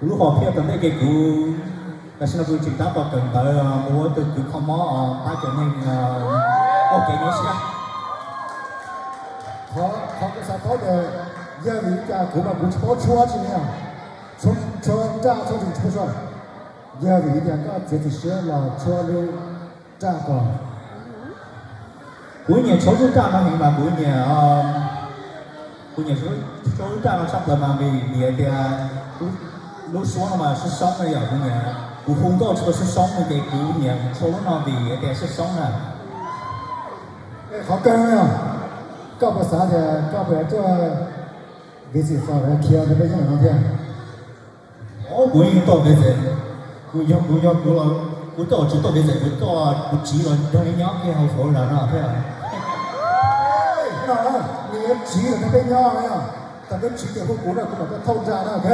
Kuv lub hom phiaj tom ntej ces kuv, tam sim no kuv tseem tab tom kawm ntawv mus ua tus kws kho mob pab cov neeg ua kev nyuaj siab. Qhov kuv xav paub tias yog vim li cas kuv mas kuv tsis paub tshuab tsi li, tshuab raj tshuab tsi tsis paub tshuab. Yog vim li cas koj txiav txim siab los tshuab lub raj ko? Kuv nyiam tshuab lub raj no heev mas kuv nyiam, kuv nyiam tshuab lub raj no tshaj plaws mas vim, vim tias lub suab no mas soob soob na yom, kuv nyiam, kuv hu nkauj tsis tau soob soob no ces kuv nyiam tshuab lub no vim tias soob soob na. Qhov kawg no, koj puas xav tias koj puas tuaj visit for khiav ntawm peb nyob no thiab? Kuv yeej tuaj visit, kuv yog kuv yog kuv los kuv tuaj tsis tuaj visit, kuv tuaj kuv tsiv los nrog nej nyob kiag hauv Florida no thiab. Nws yuav tsiv los nrog peb nyob, tas peb tsiv ces hu kuv no kuv mam tuaj thauj nra na, ok.